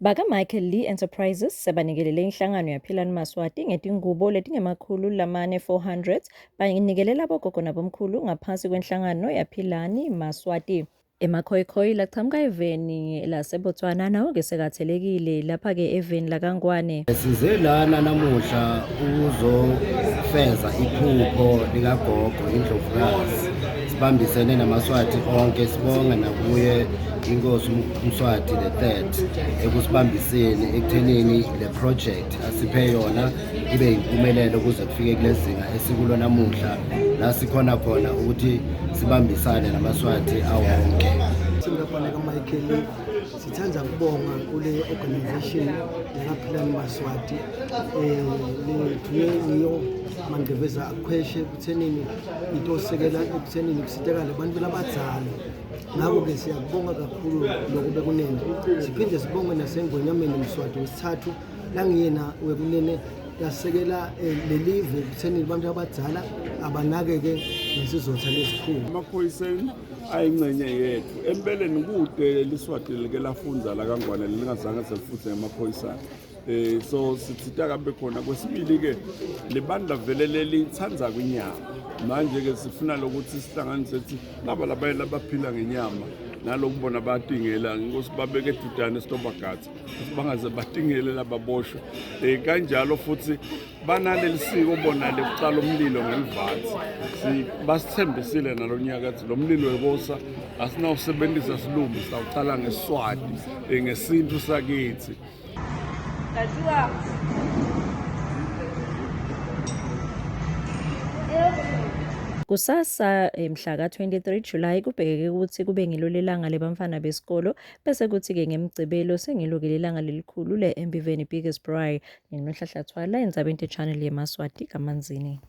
Baka-Michael Lee Enterprises sebanikelele inhlangano yaPhilani Maswati ngetingubo letingemakhulu lamane 400 banikelela bogogo nabomkhulu ngaphansi kwenhlangano yaPhilani Maswati. Emakhoyikhoi lachamuka eveni laseBotswana nawo-ke sekathelekile lapha-ke eveni lakaNgwane. Size lana namuhla ukuzofeza iphupho likagogo iNdlovukazi. Sibambisene namaSwati onke sibonga nakuye inkosi uMswati the third ekusibambiseni ekuthenini le project asiphe yona ibe yimpumelelo kuze kufike kulezinga esikulo namuhla la sikhona khona ukuthi sibambisane namaSwati awonke. Singabhala kaMichael sithanda ukubonga kule organization yakaPhilani Maswati eh lethunywe ngiyo Mangeveza akhweshe ekuthenini itosekela ekuthenini kusitekale abantu labadzala ngakho-ke siyakubonga kakhulu lokhu bekunene siphinde sibonge nasengonyameni Mswati wesithathu nangiyena wekunene yasekela eh, lelive ekutheni abantu abadala abanakeke ngesizotha lesikhulu amaphoyiseni ayingxenye yethu empeleni kude liswati like lafundza la kangwane lingazange selifundze ngemaphoyisana eh so sithi akabe khona kwesibili ke libandla vele lelithanda kwinyama manje ke sifuna lokuthi sihlanganise sithi laba labanye labaphila ngenyama nalokubona batingela inkosi babeke edudane sitobagatha bangaze batingele lababoshwe um eh, kanjalo futhi banaleli siko bona lekuqala umlilo ngelivathi basithembisile nalo nyaka ukuthi lo mlilo wekosa asinawusebenzisa silumbi sawuqala ngesiswati eh, ngesintu sakithi Kusasa eh, mhla ka-23 July kubhekeke ukuthi kube ngilo lelanga lebamfana besikolo Bese kuthi-ke ngeMgcibelo sengilukile ilanga lelikhulu le-Embiveni Biggest Braai. Nginohlahla Thwala, Indzaba Channel yemaSwati kaManzini.